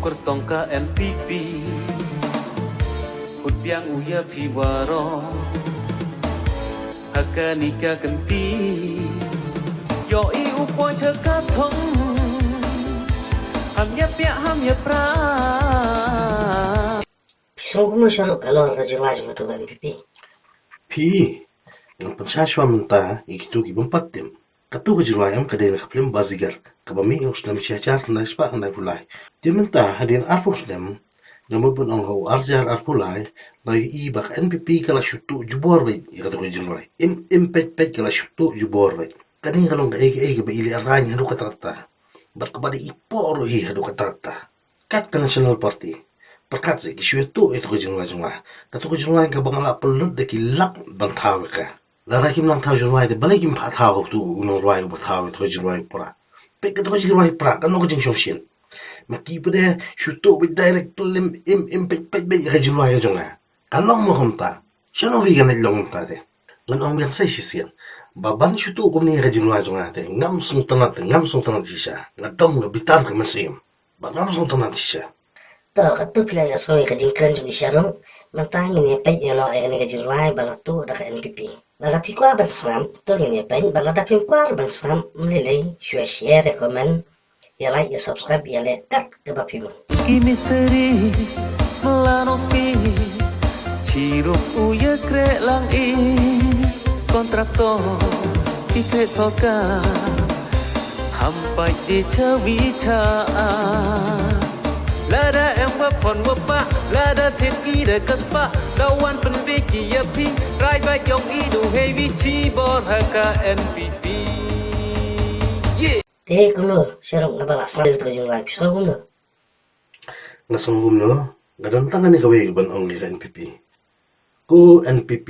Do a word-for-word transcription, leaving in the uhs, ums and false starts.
Kyrtong ka N P P, khut biang u ïa phi waroh ha kane ka kynti. Ïohi u poi sha ka thong, ham ïa piak ham ïa pra. Phi sngew kumno sharum halor ka jingrwai jong ka N P P? Phi, ngan pynshai shuwa mynta ïa kito ki bym pat tip. Kato ka jingrwai em ka dei na ka film Bazigar kaba mih ha u snem shi hajar khyndai spah khyndaiphew lai. Te mynta hadien arphew snem, nga mut ban ong ha u ar hajar arphew lai, nga ïohi ba ka N P P ka la shu tuh jubor beit ïa kato ka jingrwai. Im im peit peit ka la shu tuh jubor beit. Kane ka long kaei kaei kaba i lehrain haduh katta katta. Bad kaba dei i pok ruh hi haduh katta katta. Kat ka National Party, pyrkhat seh, ki shu ïa tuh ïa kato ka jingrwai jong nga. Kato ka jingrwai kaba nga la pynlut da ki lak ban thaw ïa ka. Lada kim nang thaw jingrwai te balei kim phah thaw ha uto u nongrwai uba thaw ïa kato ka jingrwai pra? Peit kato ka jingrwai pra, kano ka jingshongshit. Ma ki pat de shu tuh beit direct, pynlip im im peit peit beit ïa ka jingrwai ka jong nga. Ka long mo kumta? Shano phi kan leit long kumta te? Ngan ong biang sa shisien ba ban shu tuh kumne ïa ka jingrwai jong nga te ngam sngewtynnat, ngam sngewtynnat shisha. Nga dom, nga bitar ka mynsiem. Ba ngam sngewtynnat shisha. To, katto phi la ïohsngew ïa ka jingkren jong i Sharuk. Mynta ngin ïa peit ïa noh ïa kane ka jingrwai ba la tuh da ka N P P. Lada phi kwah ban sngap, to ngin ïa peit, bad lada phim kwah ban sngap, ym lei lei, shu ïa share, ïa comment, ïa like, ïa subscribe, ïa leh kat kaba phi mon. Ki mistri, mla nong ski, chirup u ïa kreh lang i, kontraktor, ki kreh sorkar, ham pait di chawi cha. Lada em wa pon wa pa, lada thit i da ka spah, da wan pynbeit ki ïa phi, rai ba jong i du hei wi chi bor ha ka N P P. Yeah. Te kumno, Sharuk, nga ba la sngew ïa kato ka jingrwai, phi sngew kumno? Nga sngew kumno, nga don tang kane kawei ban ong ïa ka N P P. Ko N P P,